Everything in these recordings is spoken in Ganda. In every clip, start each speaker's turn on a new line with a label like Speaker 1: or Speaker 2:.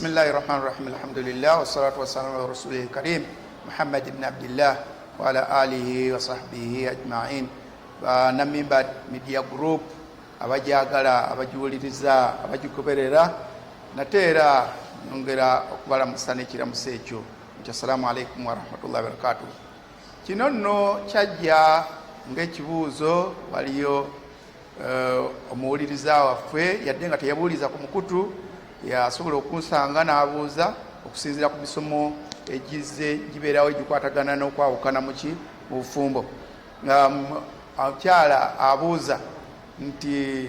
Speaker 1: Bismillahi rahmani rahim, alhamdulillah wassalatu wassalamu ala rasulil karim Muhammad ibn Abdillah wa ala alihi wa sahbihi ajma'in. Banamimba Media Group, abajagala, abagiwuliriza, abagigoberera, nate era nyongera okubalamusa n'ekiramuso ekyo nti assalamu alaikum warahmatullahi wabarakatuh. Kino nno kyajja ng'ekibuuzo. Waliyo omuwuliriza waffe, yadde nga teyabuuliza ku mukutu, yasobola okunsanga n'abuuza okusinziira ku misomo egizze gibeerawo egikwatagana n'okwawukana muki mu bufumbo. Omukyala abuuza nti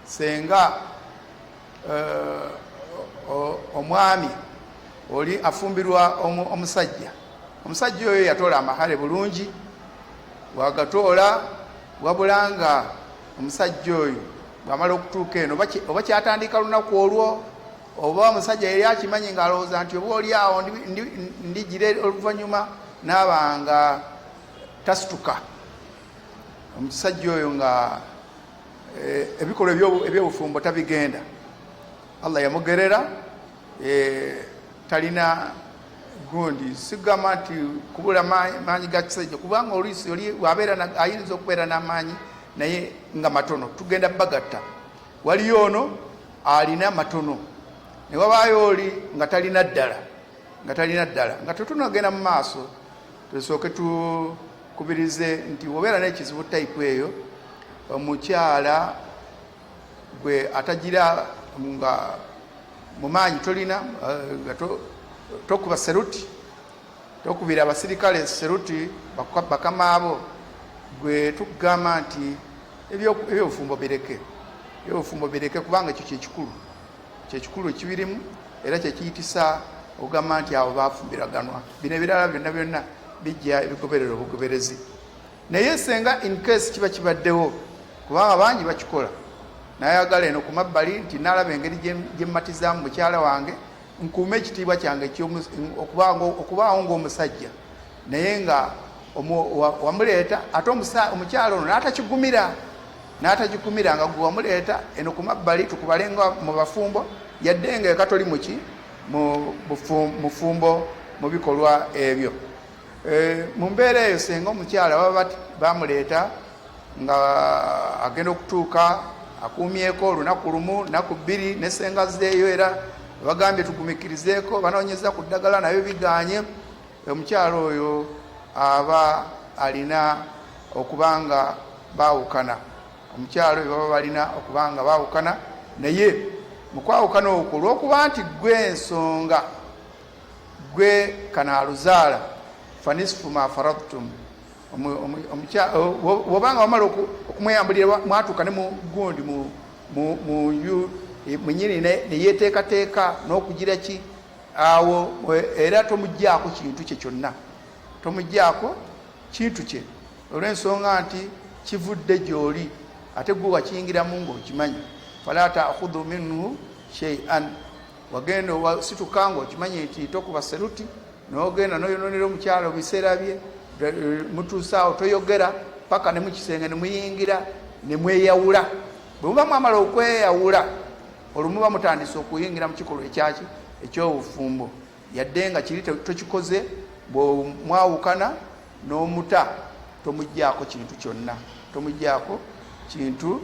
Speaker 1: senga omwami oli afumbirwa omusajja, omusajja oyo yatoola amahale bulungi, wagatoola, wabula nga omusajja oyo bwamala okutuuka eno, oba kyatandika lunaku olwo, oba omusajja yali akimanyi ng'alowooza nti oba oli awo ndigira oluvannyuma, naaba nga tasituka. Omusajja oyo nga ebikolwa ebyobufumbo tabigenda. Allah yamugerera, talina gundi. Sigamba nti kubula maanyi ga kisajja, kubanga oluisi oli wabeera ayinza okubeera n'amaanyi naye nga matono. Tugenda bagatta, waliyo ono alina matono, ne wabaayo oli nga talina ddala, nga talina ddala. Nga tetunagenda mu maaso, tusooke tukubirize nti wobeera n'ekizibu type eyo, omukyala gwe atagira nga mu maanyi tolina, tokuba seruti, tokubira abasirikale seruti bakamaabo. Gwe tukugamba nti ebyobufumbo bireke, ebyobufumbo bireke, kubanga ekyo kyekikulu, kyekikulu ekibirimu, era kyekiyitisa okugamba nti abo bafumbiraganwa. Bino ebirala byonna byonna bijja ebigoberera obugoberezi. Naye senga in case kiba kibaddewo, kubanga bangi bakikola, nayagala eno ku mabbali nti nalaba engeri gyemmatizaamu mukyala wange, nkuume ekitiibwa kyange okubaawo ng'omusajja, naye nga wamuleeta ate omukyala ono n'atakigumira, n'atagigumira, nga gwe wamuleeta eno ku mabbali tukubale nga mu bafumbo, yadde nga eka toli muki mu mufumbo mu bikolwa ebyo. Mu mbeera eyo, senga omukyala baba bamuleeta nga agenda okutuuka akuumyeko olunaku lumu, naku 2, nesenga zeeyo, era bagambye tugumikirizeeko, banoonyeza ku ddagala nayo biganye, omukyala oyo aba alina okuba nga baawukana. Omukyala oyo baba balina okuba nga baawukana, naye mu kwawukana okwo, olwokuba nti gwe ensonga gwe kanaaluzaala, fanisfu ma faradtum. Bwobanga wamala okumweyambulira, mwatuuka ne mugundi mu nju mwenyini, neyeteekateeka n'okugira ki awo, era tomugjaako kintu kye kyonna, tomugjaako kintu kye, olw'ensonga nti kivudde gy'oli, ate gwe wakiyingiramu ng'okimanyi. Fala taakhudhu minhu shay'an. Wagenda wasituka ng'okimanyi nti tokuba seruti, n'ogenda n'oyononera omukyalo biseera bye, mutuusaawo toyogera paka ne mukisenge ne muyingira ne mweyawula. Bwe muba mwamala okweyawula, olwo muba mutandise okuyingira mu kikolwa ekyaki ekyobufumbo, yadde nga kiri tokikoze. Bwemwawukana n'omuta, tomugjaako kintu kyonna, tomugjaako kintu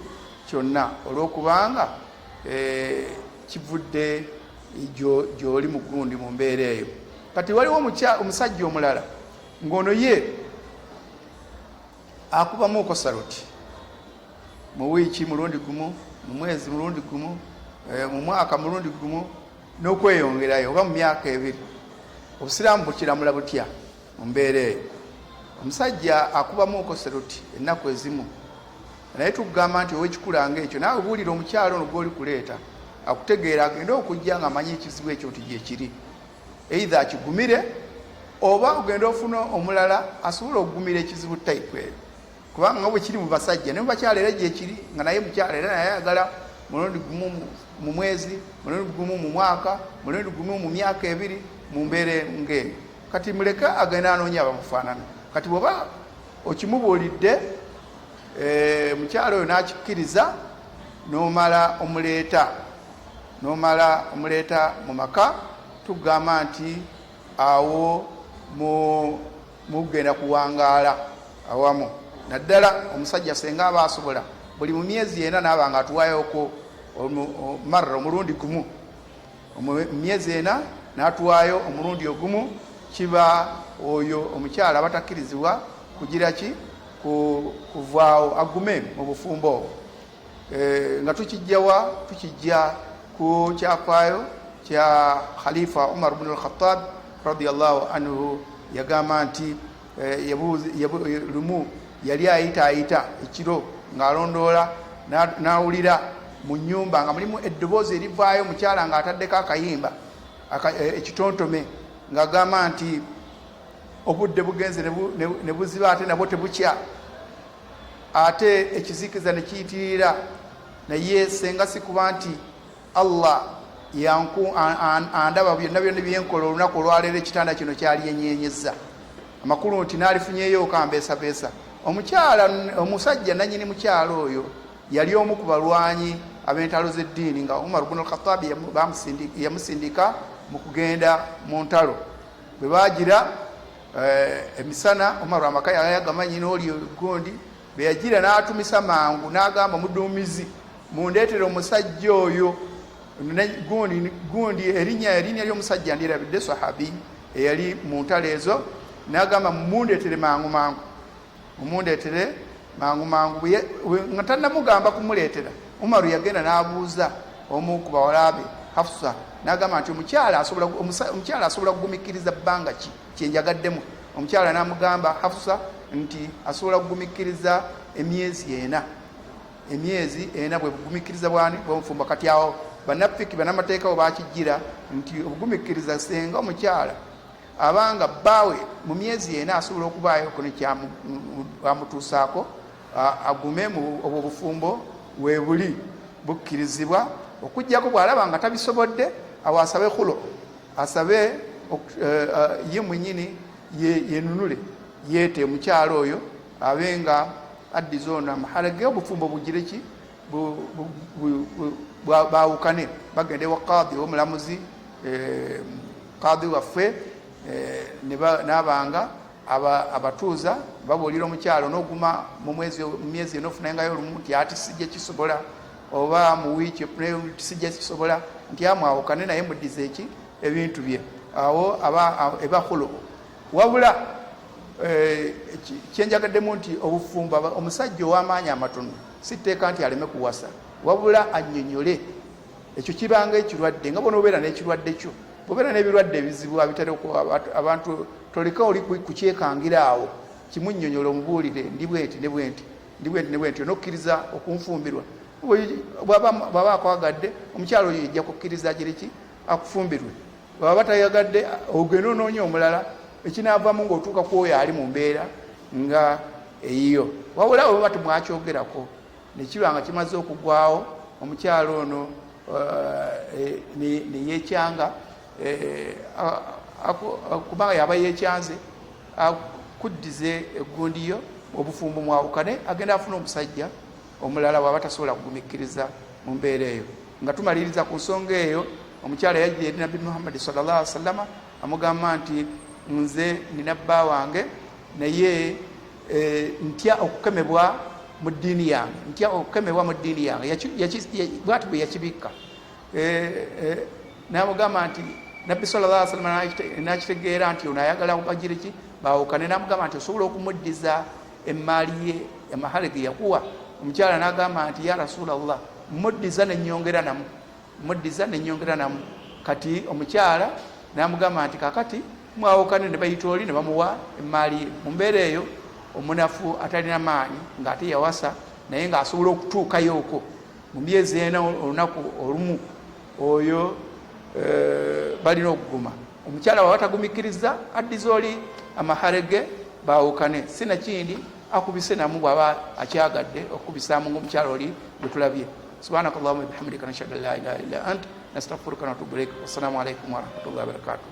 Speaker 1: kyonna, olwokubanga kivudde gy'oli mu gundi mu mbeera eyo. Kati waliwo omusajja omulala ng'ono ye akubamuuko saluti mu wiiki mulundi gumu, mu mwezi mulundi gumu, mu mwaka mulundi gumu n'okweyongerayo, oba mu myaka 2. Obusiraamu bukiramula butya mu mbeera eyo? Omusajja akubamuuko seruti ennaku ezimu, naye tukugamba nti owekikula nga ekyo, naawe buulira omukyalo ono gwoli kuleeta akutegeera, agende okujja nga amanyi ekizibu ekyo nti gyekiri, either akigumire oba ogende ofuna omulala asobola okugumira ekizibu type eyo. Kubanga nga bwe kiri mu basajja, ne mu bakyala era gyekiri, nga naye mukyala era naye ayagala mulundi gumu mu mwezi, mulundi gumu mu mwaka, mulundi gumu mu myaka 2, mu mbeera ng'eyo. Kati muleke agenda anoonya abamufaanana. Kati bw'oba okimubuulidde, mukyala oyo n'akikkiriza, n'omala omuleeta. n'omala omuleeta mu maka, tugamba nti awo mugenda kuwangaala awamu. Naddala omusajja senga aba asobola buli mu myezi ena naaba nga atuwayoko marra, omulundi gumu mu myezi ena n'atuwaayo omulundi ogumu, kiba oyo omukyala abatakkirizibwa kugira ki kuvaawo, agume mu bufumbo obwo. Nga tukijjawa? Tukijja ku kyafaayo kya Khalifa Umar bnu Alkhatab radiallahu anhu. Yagamba nti lumu yali ayita ayita ekiro ng'alondoola, n'awulira mu nnyumba nga mulimu eddoboozi erivaayo, mukyala ng'ataddeko akayimba ekitontome, ng'agamba nti obudde bugenze ne buziba, ate nabwo tebukya, ate ekizikiza ne kiyitirira, naye senga sikuba nti Allah andaba byonna byonna byenkola olunaku olwaleero, ekitanda kino kyalyenyenyeza. Amakulu nti naalifunyeyo okambeesabeesa omukyala. Omusajja nanyini mukyala oyo yali omu ku balwanyi ab'entalo z'eddiini, nga Umar bunu Alkhatabi yamusindika mu kugenda mu ntalo. Bwe bagira emisana, Umar amaka yagamanyi n'oli gundi bwe yagira n'atumisa mangu n'agamba omuduumizi, mundeetere omusajja oyo gundi gundi. Erinnya ly'omusajja ndirabidde, sahabi eyali mu ntalo ezo. N'agamba, mundeetere mangu mangu, mumundeetere mangu mangu. Nga tannamugamba kumuleetera, Umaru yagenda n'abuuza omu ku bawala be, Hafusa, n'agamba nti omukyala asobola kugumikkiriza bbanga ki kyenjagaddemu? Omukyala n'amugamba, Hafusa, nti asobola kugumikkiriza emyezi 4. Emyezi 4 bwe bugumikkiriza bwani bwomufumbo. Kati awo bannafiki bannamateeka bwe bakijjira nti obugumikkiriza, senga omukyala abanga bbaawe mu myezi 4 asobola okubaayo nekyamutuusaako, agume obwo obufumbo weebuli bukkirizibwa, okugjako bw'alaba nga tabisobodde, awo asabe khulo, asabe ye mwenyini yenunule, yeete omukyala oyo, abe nga addiza ono amahalage, obufumbo bugire ki bawukane, bagende wa qadi, omulamuzi, qadi waffe, nabanga abatuuza babuulira omukyalo, n'oguma mu myezi eno ofunangayo olumu, nti ati sijja kisobola, oba mu wiiki sijja kisobola, nti amwawukane naye muddize eki ebintu bye. Awo aba eba khulu. Wabula kyenjagaddemu nti obufumbo, omusajja ow'amaanyi amatono si tteeka nti aleme kuwasa, wabula annyonnyole ekyo kibanga ekirwadde, nga bw'onoobeera n'ekirwadde kyo, bw'obeera n'ebirwadde ebizibu abitera abantu, toleka oli kukyekangira awo, kimunnyonnyola, omubuulire, ndi bwenti ne bwenti, ndi bwenti ne bwenti, onokkiriza okunfumbirwa? Bw'aba akwagadde, omukyalo oyo ejja kukkiriza agire ki akufumbirwe. Bw'aba tayagadde, ogende onoonya omulala, ekinaavamu ng'otuuka ku oyo ali mu mbeera nga eyiyo. Wabula bwe baba temwakyogerako nekiba nga kimaze okugwawo, omukyalo ono neyekyanga, kubanga yaba yekyanze, akuddize eggundiyo, obufumbo mwawukane, agenda afuna omusajja omulala bwaba tasobola kugumikkiriza mu mbeera eyo. Nga tumaliriza ku nsonga eyo, omukyala yajja eri Nabbi Muhammadi sallallahu alaihi wasallama, amugamba nti nze nina bba wange, naye ntya okukemebwa mu ddiini yange, ntya okukemebwa mu ddiini yange. Bwati bwe yakibikka, namugamba nti Nabbi sallallahu alaihi wasallam nakitegeera nti ono ayagala bagire ki bawukane, namugamba nti osobola okumuddiza emmaali ye, amahale ge yakuwa? Omukyala nagamba nti ya Rasulallah, muddiza nenyongera namu, muddiza nenyongera namu. Kati omukyala namugamba nti kakati mwawukane, ne bayita oli ne bamuwa emmaali ye. Mu mbeera eyo, omunafu atalina maanyi ng'ate yawasa naye ng'asobola okutuukayo okwo mu myezi 4 olunaku olumu, oyo balina okuguma. Omukyala waba tagumikkiriza, addiza oli amahare ge, baawukane, sinakindi akubise namu bwaba akyagadde okukubisaamu ngaomukyala oli gwe tulabye. Subhanaka allahuma bihamdika, nashhadu an la ilaha illa ant, nastaghfiruka natubu ilaik. Wassalamu alaikum warahmatullahi wabarakatuh.